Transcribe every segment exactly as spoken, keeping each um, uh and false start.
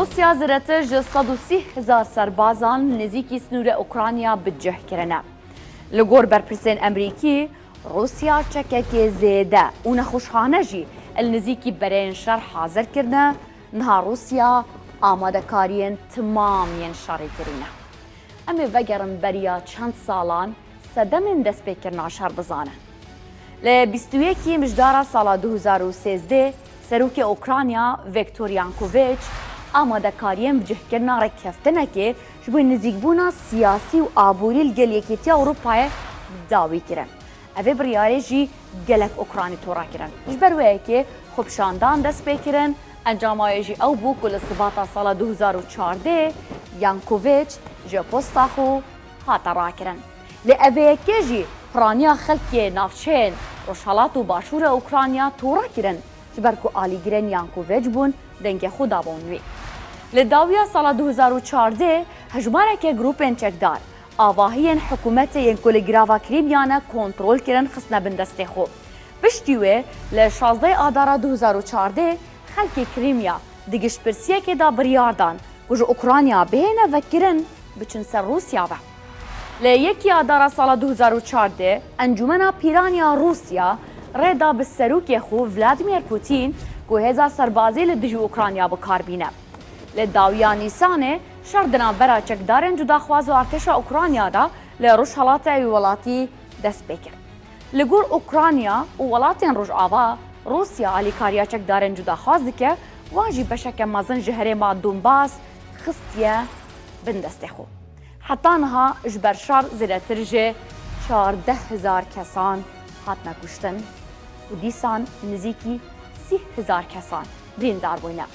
Rûsya zêdetir ji sed û sî hezar serbazan li nêzîkî sînorê Ukrayna bi cih kirine. Li gor berpirsên Amerîkî, Rûsya çekekê zêde û nexweşxane jî li nêzîkî bereyên şer hazir kirine, niha Rûsya amadekariyên timam yên şerê kirîne. Em ê vegerin beriya çend salan sedemên destpêkirina şer bizanin. Li bîst û yekê mijdara sala du hezar û sêzdeh, serokê Ukrayna Viktor Yanukovych amadekariyên bicihkirina rêkeftinekê ji bo nêzîkbûna siyasî û aborî li gel Yekîtiya Ewropayê dawî kirin. Evê biryarê jî gelek Ukraynî tora kirin. Ji ber wê yekê xwepişandan dest pê kirin, encama wê jî ew bû ku li Sibata sala du hezar û çardeh Yanukovych ji posta xwe hate rakirin. Lê evê yekê jî piraniya xelkê navçeyên Rojhelat û Başûra Ukrayna tora kirin, ji ber ku alîgirên Yanukovych bûn, dengê xwe dabûn wî. Li dawiya sala du hezar û çardeh hejmareke grûpên çekdar, avahiyên hikûmetê yên ku li girava Krîmya ne kontrol kirin xistine bin destê xwe. Piştî wê li şazdeh Adara du hezar û çardeh xelkê Krîmya di giştpirsiyekê de biryar dan ku ji Ukrayna bihêne vekirin biçin ser Rûsya ve. Li yekê Adara sala du hezar û çardeh Encûmena Pîran ya Rûsya rê da bi serokê xwe Vladimir Putin ku hêza serbazî li dijî Ukrayna bi kar bîne. Li dawiya Nîsanê şer di navbera çekdarên cudaxwaz û artêşa Ukrayna de li rojhelata wî welatî dest pê kir. Li gor Ukrayna û welatên Rojava, Rûsya alîkariya çekdarên cudaxwaz dike, wan jî beşeke mezin ji herêma Donbas xistiye bin destê xwe. Heta niha ji ber şer zêdetir ji çardeh hezar kesan hatine kuştin û dîsan nizîkî sî hezar kesan birîndar bûyne.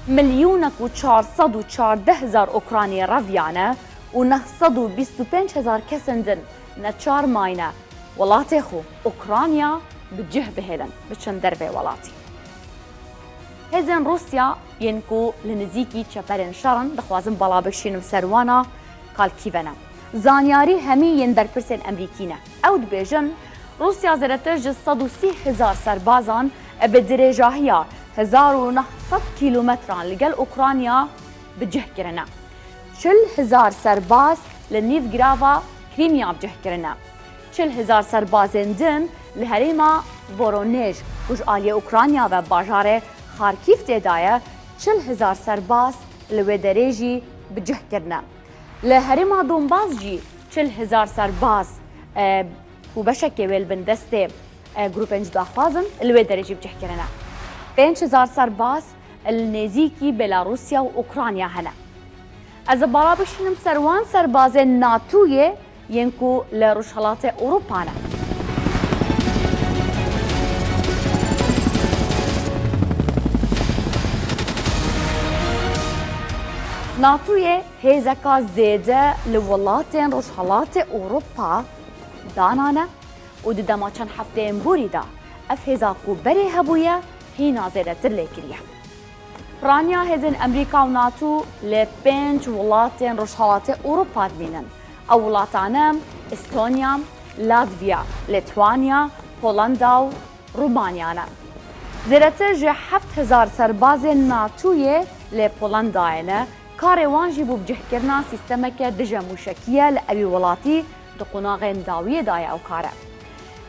Milyonek û çar sed û çardeh hezar Ukraynî reviyane û neh sed û bîst û pênc hezar kesên din neçar mayne welatê xwe, Ukrayna, bi cih bihêlin, biçin dervê welatî. Hêzên Rûsya yên ku li nizîkî çeperên şer in, dixwazim bala bikişînim ser wana, kalkî ve ne. Zanyarî hemî yên berpirsên Amerîkî ne. Ew dibêjin, Rûsya zêdetir ji sed û sî hezar serbazan bi dirêjahiya hezar û neh sed kîlometran li gel Ukrayna bi cih kirine. Çil hezar serbaz li nîv girava Krîmya bi cih kirine. Çil hezar serbazên din li herêma Voronezh, ku ji aliyê Ukrayna ve bajarê Xarkîv tê de ye, çil hezar serbaz li wê derê jî bi cih kirine. Li herêma Donbas jî çil hezar serbaz, e, ku beşekê wê li bin destê, e, grûpên cudaxwaz in, li wê derê jî bi cih kirine. Pênc hezar serbaz li nêzîkî Belarusya û Ukrayna hene. Ez ê bala bişînim ser wan serbazên NATOyê yên ku li Rojhelatê Ewropa ne. NATOyê hêzeka zêde li welatên Rojhelatê Ewropa danane û di dema çend hefteyên borî de ev hêza ku berê hebûye hîna zêdetir lê kiriye. Piraniya hêzên Amerîka û NATO li pênc welatên Rojhelatê Ewropa dimînin. Ew welatane Estonya, Latvya, Litwanya, Polenda û Romanya ne. Zêdetir ji heft hezar serbazên NATOyê li Polandayê ne, karê wan jî bo bicihkirina sîstemeke dije mûşekî ye li ewî welatî di qonaxên dawiyê de ye ew kar e.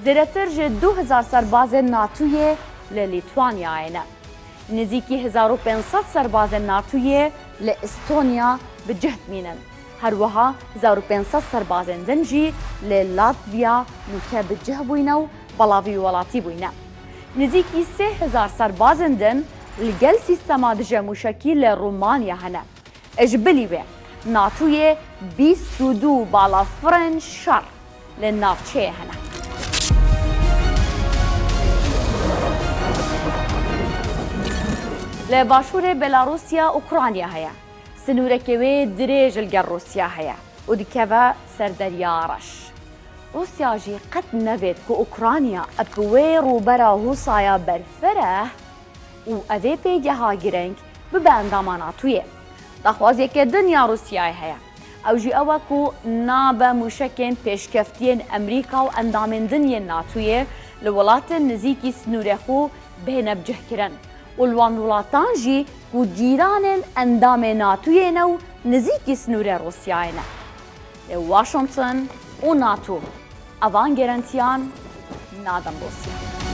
Zêdetir ji du hezar serbazên NATOyê li Lîtwanyayê ne. Nêzîkî hezar û pênc sed serbazên NATOyê li Estonya bi cih dimînin. Her wiha hezar û pênc sed serbazên din jî li Latvya nûke bi cih bûyne û belavî welatî bûyne. Nêzîkî sê hezar serbazên din li gel sîstema dije mûşekî li Romanya hene. Ji bilî wê, NATOyê bîst û du balafirên şer li navçeyê hene. Li başûrê Belarusya Ukrayna heye. Sinûrekê wê dirêj li gel Rûsya heye û dikeve ser Derya Reş. Rûsya jî qet nevêt ku Ukrayna bi wê rûbera hûsaya berfireh û evê pêgeha girîng bibe endama NATOyê. Daxwaziyeke din ya Rûsyayê heye. Ew jî ew e ku nabe mûşekên pêşkeftiyên Amerîka û endamên din yên NATOyê li welatên nizîkî sinûrê xwe bihêne bicihkirin û li wan welatan jî ku cîranên endamê NATOyê ne û nizîkî sînorê Rûsyayê ne. Lê Washington û NATO evan garantiyan nadin Rûsya.